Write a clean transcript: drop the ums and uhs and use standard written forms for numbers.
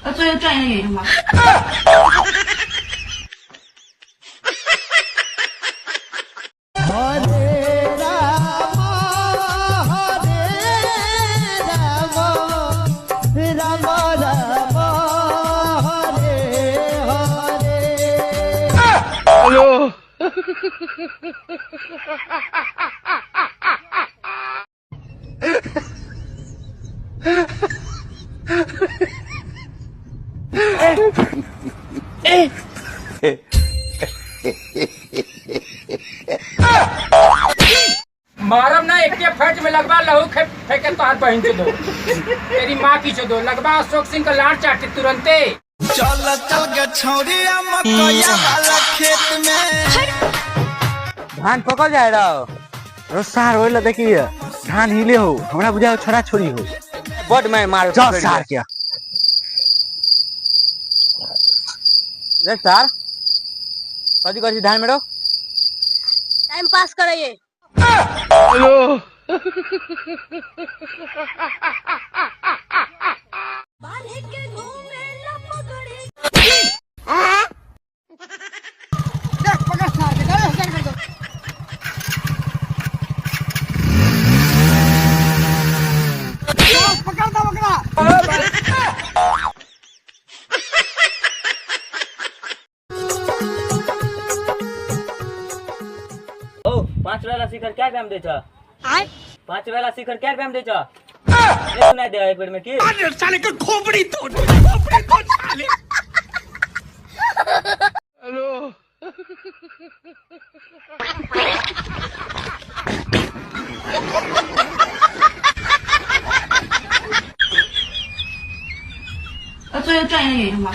要做一个专业的演员吗？मारम ना एक फट में लगवा लहू फेंके तोहार बहन के दो, तेरी माँ की दो लगवा अशोक सिंह का लाड़ चाटे तुरंते। चल चल के छौरिया मकैया वाला खेत में धान पकल जाए रहो सार ओइला देखिए धान हिले हो, हमरा बुझाओ छोरा छोरी हो। बड मैं मार चल सार के रे सार कथी कथी धान में रो टाइम पास करैये। हेलो ओ 5 वाला शिखर क्या रुपया में दै छ? 5 वाला शिखर क्या रुपया में दै छ? नहीं सुनाई दे है पेड़ में की? अरे साले का खोपड़ी तोड़, खोपड़ी तोड़ साले। हेलो 要做一个专业的演员吗？